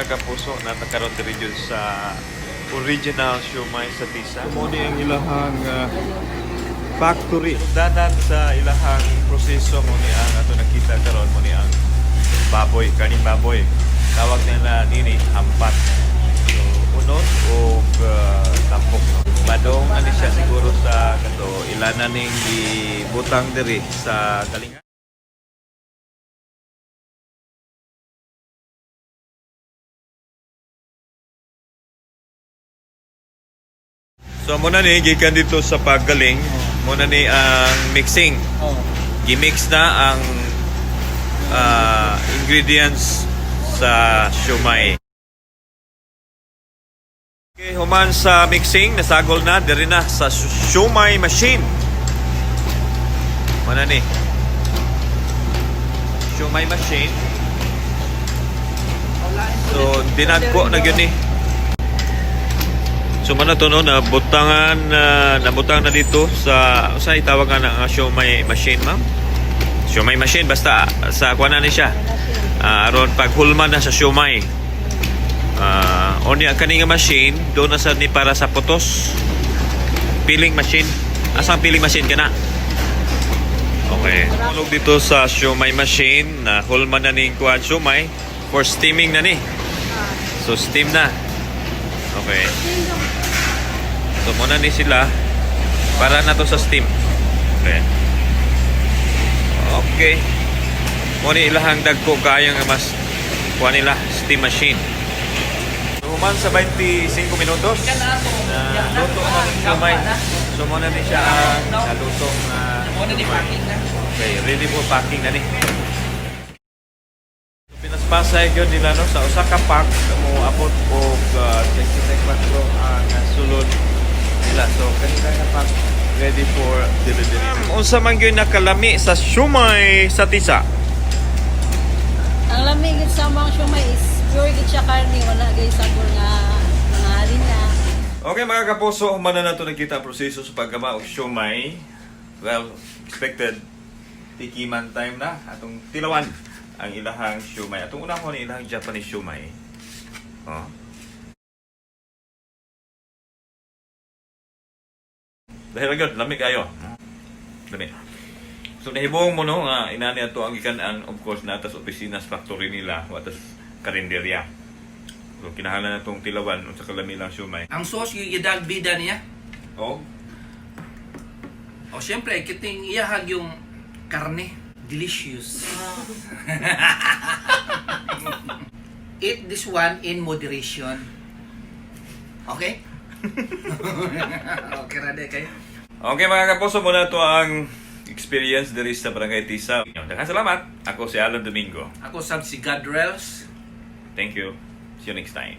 Mga kapuso, natakaroon diri jud sa original siomai sa Tisa. Mo ni ang ilahang factory. Danan sa ilahang proseso mo ni ang ato nakita karon, mo ni ang baboy, kaning baboy. Tawag nila nini hampat. So unod o tampok, no. Badong ani siya siguro sa kato ilana ning gibutang diri sa kalinga. So muna ni gikan dito sa paggaling, muna ni ang mixing. Oh. Gimix na ang ingredients sa siomai. Okay, human sa mixing, nasagol na diri na sa siomai machine. Muna ni. Siomai machine. So dinagko na gyud ni. So man to, no, nabutangan na, nabutang na dito sa usa itawag nga na nga siomai machine, ma'am. Siomai machine basta sa kuan na ni siya. Aron paghulman na sa siomai. Unya kani nga machine do na sa ni para sa putos. Peeling machine. Asang peeling machine kana? Okay. Tulog dito sa siomai machine na hulman na ning kuan siomai for steaming na ni. So steam na. Okay. So muna ni sila para na to sa steam. Okay. Okay. Mo ni ilahang dagko kaayo nga mas kuha nila steam machine. So, human sa 25 minutos na luto na ning siomai. So muna ni siya ang naluto na siomai. Okay, ready for packing na ni. So, pinaspasay gyud nila, no, sa usa ka pack mo abot og 64 ang sulod nila. So kanila nga pack ready for delivery. Unsa man gyud nakalami sa siomai sa Tisa? Ang lami gid sa mga siomai is pure gid siya karne, wala gay sabor nga mga harina. Okay, mga kapuso, human na nato nakita ang proseso sa paggama og siomai. Well, expected tikiman time na atong tilawan ang ilahang siomai. Atong una ko ni ilahang Japanese siomai. Oh. Dahil agad, lami kayo. Lami. So nahibong mo, no, nga inani ato ang gikan-an, of course nata sa opisina sa factory nila o atas karinderya. So kinahanglan na tong tilawan unsa kalami lang siomai. Ang sauce yung gidag bida niya. Oh. O syempre, kiting iyahag yung karne. Delicious. Eat this one in moderation. Okay? Okay ra de kayo. Okay, mga kapuso, muna to ang experience diri sa Barangay Tisa. Daghang salamat. Ako si Alan Domingo. Ako sab si Godrels. Thank you. See you next time.